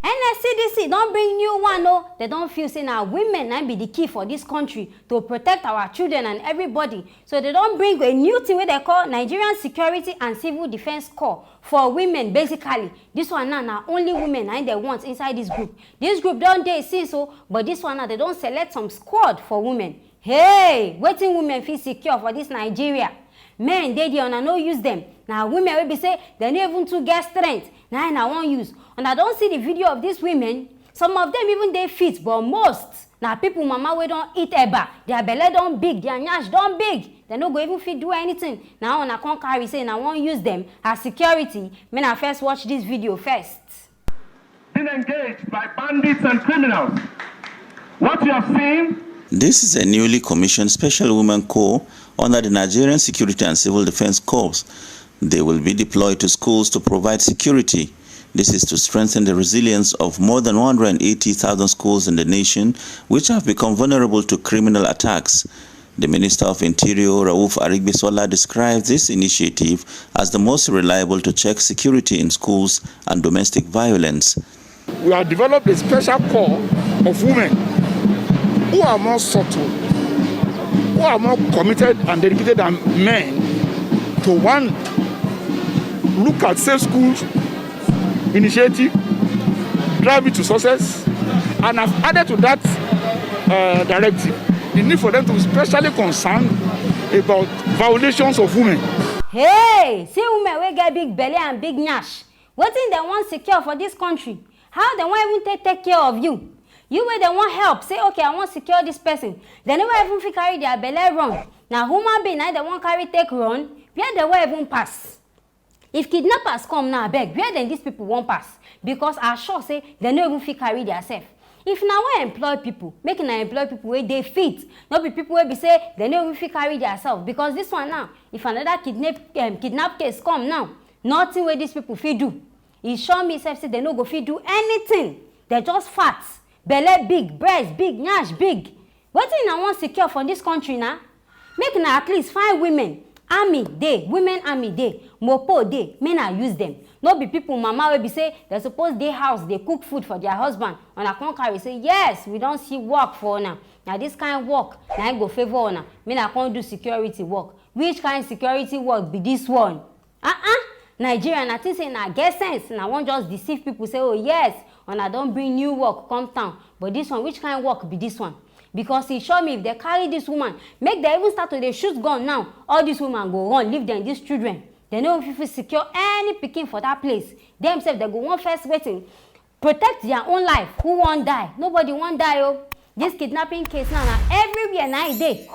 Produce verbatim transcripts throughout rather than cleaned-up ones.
N S C D C don bring new one o. Dem don feel say na women na be the key for this country to protect our children and everybody. So dem don bring a new thing wey dem call Nigerian Security and Civil Defence Corps for women. Basically, this one now na only women na im dem want inside this group. This group don dey since o, but this one now dem don select some squad for women. Hey, wetin women fit secure for this Nigeria? Men dey there, una no use them. Na women wey be say dem no even too get strength, na im una wan use. Una don see the video of these women? Some of them even dey fit, but most na people mama wey don eat eba, their belle don big, their nyash don big, dem no go even fit do anything. Na una come carry say una wan use them as security. Make una first watch this video first. Been engaged by bandits and criminals. What you have seen This is a newly commissioned Special Women Corps under the Nigerian Security and Civil Defense Corps. They will be deployed to schools to provide security. This is to strengthen the resilience of more than one hundred eighty thousand schools in the nation, which have become vulnerable to criminal attacks. The Minister of Interior, Rauf Arigbisola, describes this initiative as the most reliable to check security in schools and domestic violence. We have developed a special corps of women who are more subtle, who are more committed and dedicated than men to, one, look at safe schools initiative, drive it to success, and have added to that uh, directive the need for them to be specially concerned about violations of women. Hey, see women wey get big belle and big nyash. Wetin dem wan secure for this country? How dem wan even take take care of you? You wey dem wan help, say, "Okay, I wan secure this person." Dem never even fit carry their belle run. Na human being na dem wan carry take run. Where dem wan even pass? If kidnappers come now, abeg, where dem these people wan pass? Because I sure say dem no even fit carry their self. If una wan employ people, make una employ people wey dey fit, no be people wey be say dem no even fit carry their self. Because this one now, if another kidnap um, kidnap case come now, nothing wey these people fit do. E sure me sef say dem no go fit do anything. Dem just fat, belle big, breast big, nyash big. Wetin una wan secure for this country na? Make na at least find women army dey, women army dey, mopo dey, make na use them. No be people mama wey be say dem suppose dey house dey cook food for their husband, una come carry say, "Yes, we don see work for una. Na this kind work na im go favour una. Make na come do security work." Which kind security work be this one? Ah ah, Nigeria, na think say na get sense, na wan just deceive people say, "Oh yes, una don bring new work come town." But this one, which kind work be this one? Because e sure me, if dem carry this woman, make dem even start to dey shoot gun now, all this woman go run leave dem, these children. Dem no fit fit secure any pikin for that place. Dem sef, dem go wan first wetin? Protect their own life. Who wan die? Nobody wan die o. This kidnapping case now na everywhere na e dey.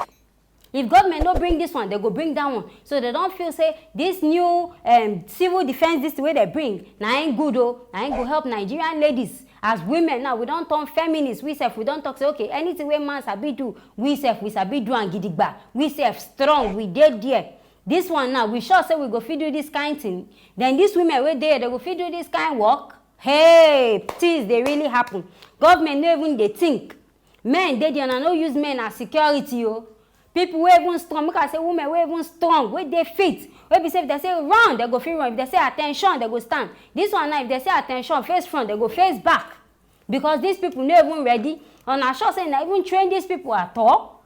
If government no bring this one, dem go bring that one. So dem don feel say this new um, civil defense, this thing wey dem bring, na im good o. Na im go help Nigerian ladies. As women now, we don turn feminists. We sef, we don talk say, "Okay, anything wey man sabi do, we sef, we sabi do am gidigba. We sef strong, we dey there." This one now, we sure say we go fit do this kind thing. Then these women wey dey, dem go fit do this kind work. Hey, things dey really happen. Government no even dey think. Men dey there, una no use men as security o. People wey even strong, make I say women wey even strong, wey dey fit, wey be say if dem say run, dem go fit run. If dem say attention, dem go stand. This one now, if dem say attention, face front, dem go face back. Because these people no even ready. Una sure say una even train these people at all?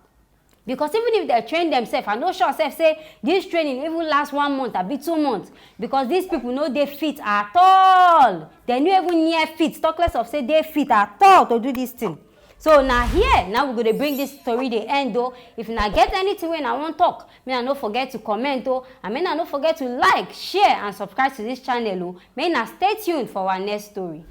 Because even if dem train themselves, I no sure sef say this training even last one month abi two months. Because these people no dey fit at all. Dem no even near fit, talk less of say dey fit at all to do this thing. So na here now we go dey bring this story dey end o. If una get anything wey una wan talk, make una no forget to comment o, and make una no forget to like, share and subscribe to this channel o. Make una stay tuned for our next story.